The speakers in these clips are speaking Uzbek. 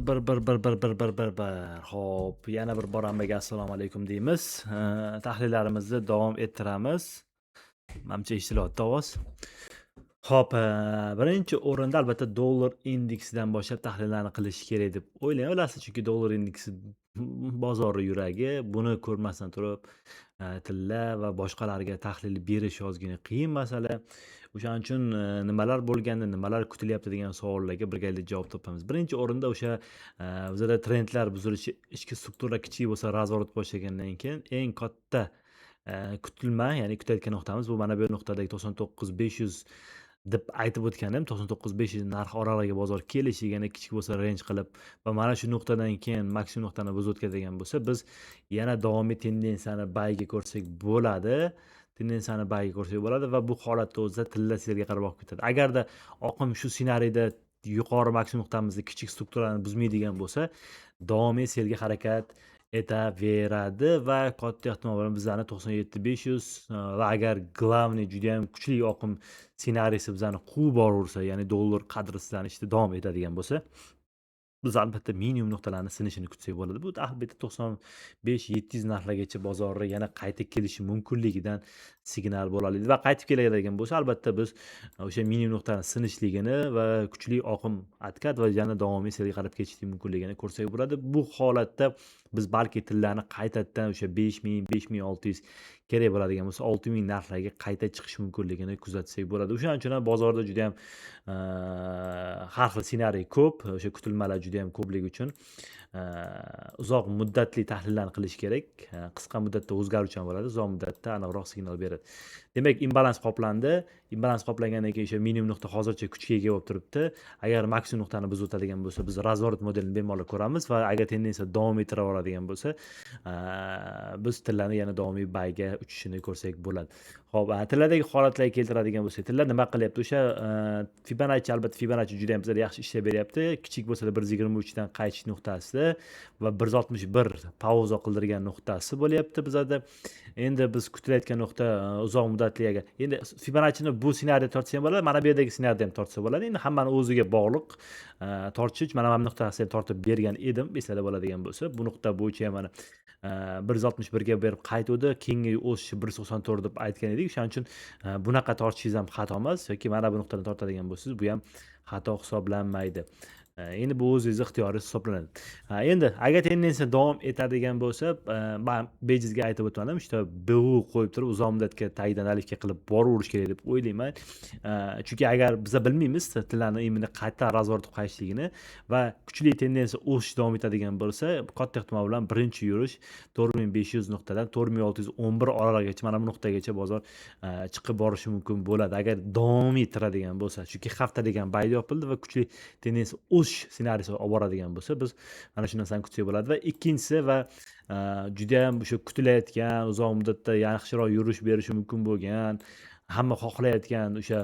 1 1 1 1 1 1 1 1 1. Xo'p, yana bir bor hammaga assalomu alaykum deymiz. Tahlillarimizni davom ettiramiz. Manimcha, eshitilyapti ovoz. Xo'p, birinchi o'rinda albatta dollar indeksidan boshlab tahlillarni qilish kerak deb o'ylayman. Bilasiz, chunki dollar indeksi bozorni yuragi. Buni ko'rmasdan turib, tilla va boshqalarga tahlil berish ozgina qiyin masala. O'shaning uchun nimalar bo'lgandi, nimalar kutilyapti degan savollarga birgalikda javob topamiz. Birinchi o'rinda o'sha bizada trendlar buzilishi, ichki struktura kichik bo'lsa, разворот boshlagandan keyin eng katta kutilma, ya'ni kutayotgan nuqtamiz bu mana bu nuqtadagi 99,500 deb aytib o'tganim, 99,500 narx oralig'iga bozor kelishi, yana kichik bo'lsa range qilib va mana shu nuqtadan keyin maksimum nuqtani buzib o'tkazadigan bo'lsa, biz yana davomiy tendensiyani buyga ko'rsak bo'ladi. Tendensiyani buyga ko'rsak bo'ladi va bu holatda o'zida tilla sellga qarab oqib ketadi. Agarda oqim shu ssenariyda yuqori maksimum nuqtamizni, kichik strukturani buzmaydigan bo'lsa, davomiy sellga harakat etaveradi va katta ehtimol bilan bizlarni 97,500 va agar главный judayam kuchli oqim ssenariysi bizani quvib boraversa, ya'ni dollar qadrsizlanishda davom etadigan bo'lsa, biz albatta minimum nuqtalarni sinishini kutsak bo'ladi. Bu albatta 95,700 narxlargacha bozorni yana qayta kelishi mumkinligidan signal bo'la oladi va qaytib keladigan bo'lsa, albatta biz o'sha minimum nuqtani sinishligini va kuchli oqim откат va yana davomiy sellga qarab ketishlik mumkinligini ko'rsak bo'ladi. Bu holatda biz balki tillani qaytadan o'sha 5000, 5600, kerak bo'ladigan bo'lsa 6000 narxlarga qayta chiqishi mumkinligini kuzatsak bo'ladi. O'shaning uchun ham bozorda judayam har xil ssenariy ko'p, o'sha kutilmalar judayam ko'pligi uchun uzoq muddatli tahlillarni qilish kerak. Qisqa muddatda o'zgaruvchan bo'ladi, uzoq muddatda aniqroq signal beradi. Demak, imbalans qoplandi. Imbalans qoplangandan keyin o'sha minimum nuqta hozircha kuchga ega bo'lib turibdi. Agar maksimum nuqtani buzib o'tadigan bo'lsa, biz разворот modelini bemalol ko'ramiz va agar tendensiya davom ettiraveradigan bo'lsa, biz tillani yana davomiy buyga uchishini ko'rsak bo'ladi. Xo'p, tilladagi holatlarga keltiradigan bo'lsak, tilla nima qilyapti? O'sha Fibonacci, albatta Fibonacci juda ham bizga yaxshi ishlab beryapti. Kichik bo'lsa-da 123 dan qaytish nuqtasida va 161 pauza qildirgan nuqtasi bo'lyapti bizada. Endi biz kutilayotgan nuqta uzoq muddatli, agar endi Fibonaccini bu ssenariyda tortsa ham bo'ladi, mana bu yerdagi ssenariyda ham tortsa bo'ladi. Endi hammani o'ziga bog'liq tortish. Mana bu nuqtasini ham tortib bergan edim, eslarda bo'ladigan bo'lsa. Bu nuqta bo'yicha ham mana 161 ga berib qaytuvdi. Keyingi o'sishi 194 deb aytgan edik. O'shaning uchun bunaqa tortishingiz ham xato emas yoki mana bu nuqtadan tortadigan bo'lsangiz, bu ham xato hisoblanmaydi. Endi bu o'zingizni ixtiyoringiz hisoblanadi. Ha, endi agar tendensiya davom etadigan bo'lsa, man bejizga aytib o'tmadim, что BU qo'yib turib uzoq muddatga tagidan наливка qilib boraverish kerak deb o'ylayman. Chunki agar biza bilmaymiz tillani именно qayta разворот qilib qaytishligini va kuchli tendensiya o'sish davom etadigan bo'lsa, katta ehtimol bilan birinchi yurish 4500 nuqtadan 4611 oralig'igacha, mana bu nuqtagacha bozor chiqib borishi mumkin bo'ladi. Agar davomiy turadigan bo'lsa, chunki hafta degan buy yopildi va kuchli tendensiya o'sish ssenariysi olib boradigan bo'lsa, biz mana shu narsani kutsak bo'ladi va ikkinchisi va judayam o'sha kutilayotgan, uzoq muddatda yaxshiroq yurish berishi mumkin bo'lgan, hamma xohlayotgan o'sha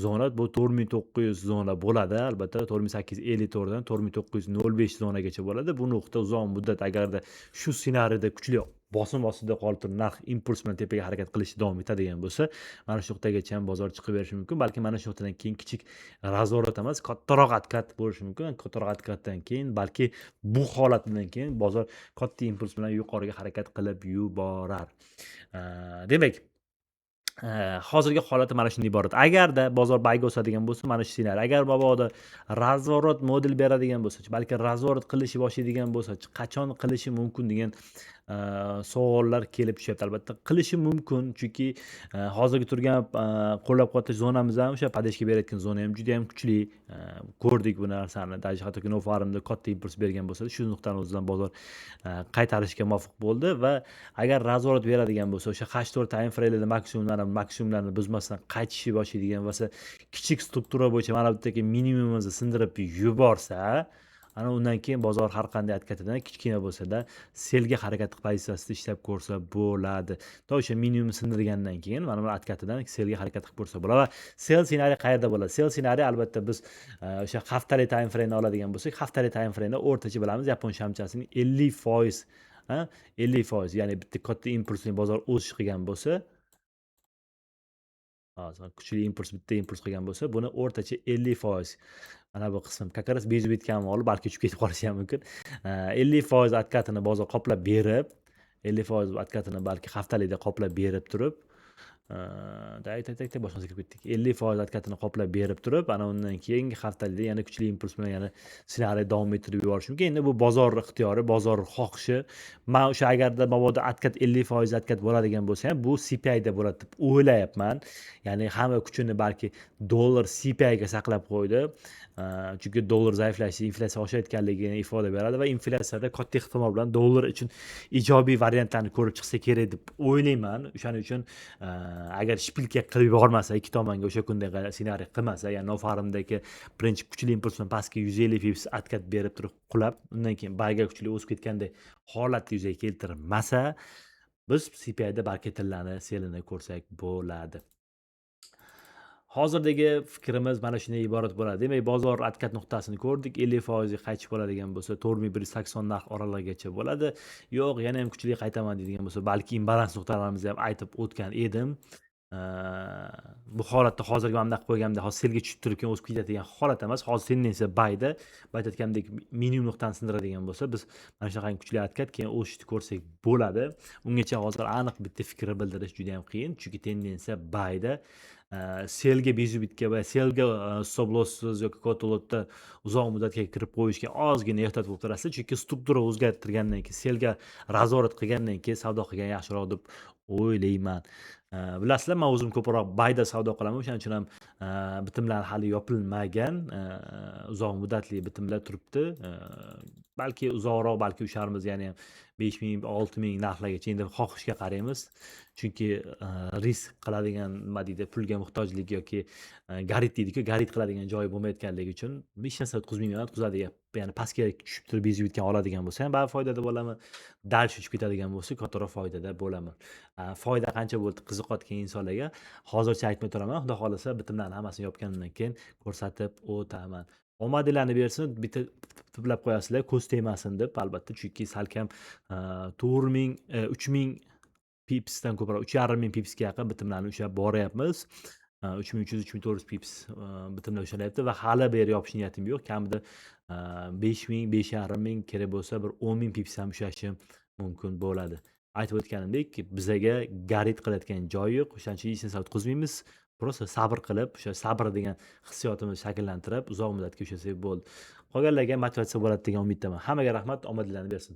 zona bu 4900 zona bo'ladi. Albatta 4854 dan 4905 zonagacha bo'ladi. Bu nuqta uzoq muddat agarda shu ssenariyda kuchli bosim ostida qolib turib, narx impuls bilan tepaga harakat qilishda davom etadigan bo'lsa, mana shu nuqtagacha ham bozor chiqib berishi mumkin. Balki mana shu nuqtadan keyin kichik разворот emas, kattaroq откат bo'lishi mumkin. Kattaroq откат dan keyin balki bu holatidan keyin bozor katta impuls bilan yuqoriga harakat qilib yuborar. Demak, hozirgi holati mana shundan iborat. Agarda bozor buyga o'sadigan bo'lsa, mana shu ssenariy. Agar mabodo разворот model beradigan bo'lsa, balki разворот qilishni boshlaydigan bo'lsa, qachon qilishi mumkin degan savollar kelib tushyapti. Albatta qilishi mumkin, chunki hozirgi turgan qo'llab-quvvatlash zonamiz ham, o'sha поддержка berayotgan zona ham judayam kuchli. Ko'rdik bu narsani. Даже hattoki Nofarmda katta impuls bergan bo'lsa, shu nuqtani o'zidan bozor qaytarishga muvaffaq bo'ldi va agar разворот beradigan bo'lsa, o'sha H4 time frame'larda maksimumlarni buzmasdan qaytishni boshlaydigan bo'lsa, kichik struktura bo'yicha mana bu yerdagi minimumimizni sindirib yuborsa, ana undan keyin bozor har qanday откат idan kichkina bo'lsa-da sellga harakat pozitsiyasida ishlab ko'rsa bo'ladi. To o'sha minimumni sindirgandan keyin mana bu откат idan sellga harakat qilib ko'rsa bo'ladi va sell ssenariy qayerda bo'ladi? Sell ssenariy albatta biz o'sha haftalik time frame'ni oladigan bo'lsak, haftalik time frame'da o'rtacha bilamiz, yapon shamchasining 50%, a, 50%, ya'ni bitta katta impulsli bozor o'sish qilgan bo'lsa Hozir kuchli impuls, bitta impuls qilgan bo'lsa, buni o'rtacha 50% mana bu qism как раз безубытка ni olib, balki uchib ketib qolishi ham mumkin. 50% откат ini bozor qoplab berib, 50% откат ini balki haftalikda qoplab berib turib, так, так, так, так, boshqasiga kirib ketdik. 50% откат ini qoplab berib turib, ana undan keyingi haftalikda yana kuchli impuls bilan yana ssenariy davom ettirib yuborishi mumkin. Endi bu bozor ixtiyori, bozor xohishi. Man o'sha agarda mabodo откат, 50% откат bo'ladigan bo'lsa ham, bu CPIda bo'ladi deb o'ylayapman. Ya'ni hamma kuchini balki dollar CPIga saqlab qo'ydi. Chunki dollar zaiflashishi inflyatsiya oshayotganligini ifoda beradi va inflyatsiyada katta ehtimol bilan dollar uchun ijobiy variantlarni ko'rib chiqsa kerak deb o'ylayman. O'shaning uchun agar шпилька qilib yubormasa, ikki tomonga o'sha kundagi ssenariy qilmasa, ya'ni Nofarmdagi birinchi kuchli impuls bilan pastga 150 pips откат berib turib qulab, undan keyin buyga kuchli o'sib ketgandek holatni yuzaga keltirmasa, biz CPIda balki tillani sellini ko'rsak bo'ladi. Hozirdagi fikrimiz mana shundan iborat bo'ladi. Demak, bozor откат nuqtasini ko'rdik. 50% ga qaytish bo'ladigan bo'lsa, 4180 narx oralig'igacha bo'ladi. Yo'q, yana ham kuchli qaytaman deydigan bo'lsa, balki imbalans nuqtalarimizni ham aytib o'tgan edim. Bu holatda hozirgi mana bunaqa qo'yganimda hozir sellga tushib turib, keyin o'sib ketadigan holat emas. Hozir tendensiya buyda. Boya aytganimdek, minimum nuqtani sindiradigan bo'lsa, biz mana shunaqangi kuchli откат, keyin o'sishni ko'rsak bo'ladi. Ungacha hozir aniq bitta fikr bildirish juda ham qiyin, chunki tendensiya buyda. Sellga безубытка va sellga stop losssiz yoki katta lotda uzoq muddatga kirib qo'yishga ozgina ehtiyot bo'lib turasiz, chunki struktura o'zgartirgandan keyin, sellga разворот qilgandan keyin savdo qilgan yaxshiroq deb o'ylayman. Bilasizlar, man o'zim ko'proq buyda savdo qilaman, o'shaning uchun ham bitimlar hali yopilmagan, uzoq muddatli bitimlar turibdi. Balki uzoqroq, balki usharmiz, ya'ni 5000, 6000 narxlargacha, endi xohishga qaraymiz. Chunki risk qiladigan, nima deydi, pulga muhtojlik yoki гореть deydi-ku, гореть qiladigan joyi bo'lmayotganligi uchun hech narsa o'tkazmayman, o'tkazadigan, ya'ni pastga tushib turib безубытка oladigan bo'lsa ham baribir foydada bo'laman. Дальше uchib ketadigan bo'lsa, kattaroq foydada bo'laman. Foyda qancha bo'ldi qiziqayotgan insonlarga hozircha aytmay turaman. Xudo xohlasa, bitimlarni hammasini yopganimdan keyin ko'rsatib o'taman. Omadinglarni bersin, bitta tiplab qo'yasizlar, ko'z tegmasin deb albatta, chunki salkam 4000, 3000 pipsdan ko'proq, 3500 pipsga yaqin bitimlarni ushlab boryapmiz. 3300, 3400 pips bitimlar ushlalyapti va hali beri yopish niyatim yo'q. Kamida 5000, 5500, kerak bo'lsa bir 10 000 pips ham ushlashim mumkin bo'ladi. Aytib o'tganimdek, bizaga гореть qilayotgan joyi yo'q. O'shaning uchun hech narsa o'tkazmaymiz. Просто sabr qilib, o'sha sabr degan hissiyotimizni shakllantirib, uzoq muddatga ushlasak bo'ldi. Qolganlarga motivatsiya bo'ladi degan umiddaman. Hammaga rahmat, omadinglarni bersin.